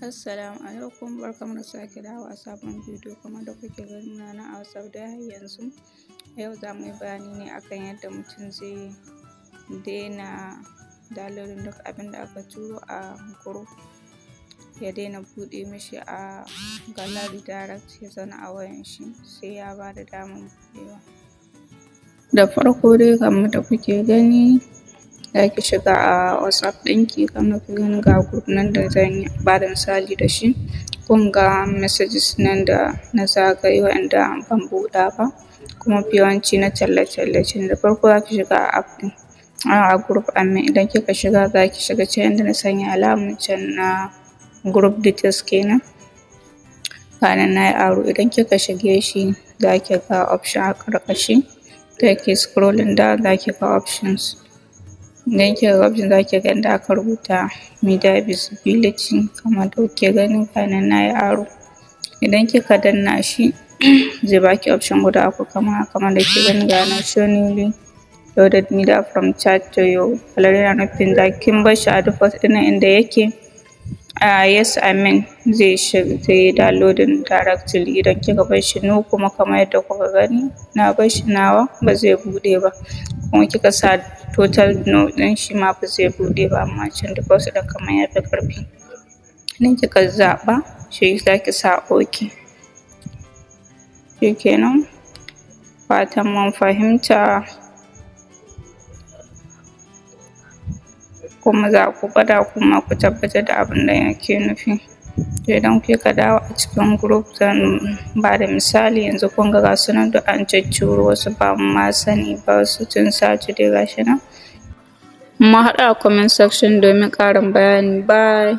Assalamu alaikum, barkanmu da sake dawowa a sabon bidiyo. Kamar da kuke gani, muna nan a WhatsApp dai har yanzu. Yau za mu yi bayani ne akan yadda mutum zai daina downloading duk abin da aka turo a group, ya daina buɗe mishi a gallery direct, ya zauna a wayan shi sai ya bada daman buɗewa. Da farko dai, kamar da kuke gani, za ki shiga a WhatsApp ɗinki. Kamar da kuke gani, ga group nan da zan bada misali da shi. Kun ga messages nan da na zagaye waɗanda ban buɗa ba, kuma yawanci na tallace-tallace ne. Da farko za ki shiga a app ɗin, a group admin. Idan kika shiga, za ki shiga can inda na sanya alaman can na group details kenan. Ga nan na yi arrow. Idan kika shige shi, za ki ga option a ƙarƙashi. Sai ki scrolling down, za ki ga options. Idan kika ga options, za ki ga inda aka rubuta media visibility. Kamar da kuke gani, ga nan na yi arrow. Idan kika danna shi, zai baki option guda uku kamar haka. Kamar da kuke gani, ga nan "Show newly loaded media from chat to your gallery", yana nufin da kin bar shi a default ɗin nan inda yake a yes, I mean zai yi downloading directly. Idan kika bar shi no kuma, kamar yadda kuka gani na bar shi nawa, ba zai buɗe ba. Kuma kika sa total no ɗin shi ma, ba zai buɗe ba, amma can default ɗin kamar ya fi ƙarfi. Idan kika zaɓa shi, za ki sa okay. Shikenan, fatan mun fahimta, kuma za ku gwada kuma ku tabbatar da abin da nake nufi. Idan kika dawo a cikin group, zan bada misali yanzu. Kun ga gasu nan duk an cuccuro wasu, ba mu ma sani ba, wasu tun Saturday, ga shi nan. Mu haɗu a comment section domin ƙarin bayani. Bye.